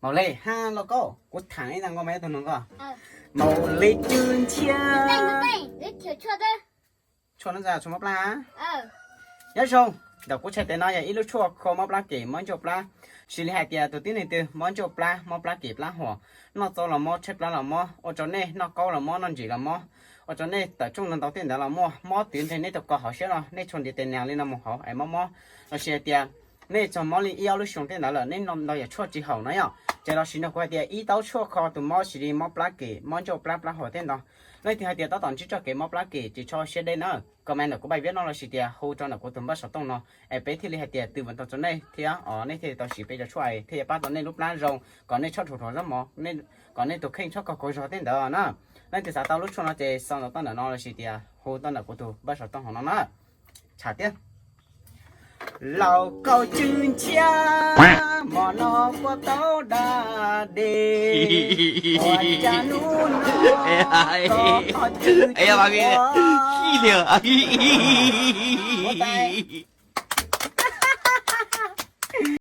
Maus Li, ha, lauj kaub, kuv tham ib tag nkaus mas ib tug nug koj. Maus Li Cw Ntxhiab. Tshuaj no tshuaj mob plab. Nyob zoo, ntawm kuv tshaj tes no yog ib lub tshuaj kho mob plab kem mob ncauj plab. Xws li hais tias tus tib neeg twg mob ncauj plab, mob plab kem plab huam, noj txob los mob, tshaib plab los mob, ua rau nej noj qaub los mob, noj ntsim los mob, ua rau nej tawm rooj ntau tej ntawd los muaj, mob twv nreg nej tus ko hauv siab no, nej tshuaj ntiv tes nas li no mus hauv es mob mob, lossis hais tias nej txog mob li ib ob lub xyoo tej ntawd lawm nej noj ntau yam tshuaj tsis haum no yom, ces los sim nrog kuv hais tias ib taub tshuaj kho tus mob xws li mob plab kem, mob ncauj plab, plab huam tej ntawd. Leej twg hais tias tab tom ntsib txoj kev mob plab kem tsis txhob siab deb na, comment ntawm kuv npaj viab no lossis tias hu rau ntawm kuv tus npawb xov tooj no, es peb thiaj li hais tias twv mus tau rau nej thiab os, nej thiaj li tau siv peb cov tshuaj thiaj yuav pab tau nej lub plab zoo, kom nej txhob dhuav dhuav zaub mov, kom nej tus kheej txhob kog kua zog tej ntawd na. Leej twg xav tau lub tshuaj no ces xa ntawv tau ntawm no lossis tias hu tau ntawm kuv tus npawb xov tooj hauv no na. Tshaj tiag. Lauj kaub Cw Ntxhiab, hmo no puas tau da dej, ua cas hnub no koj qhov cw ua tais.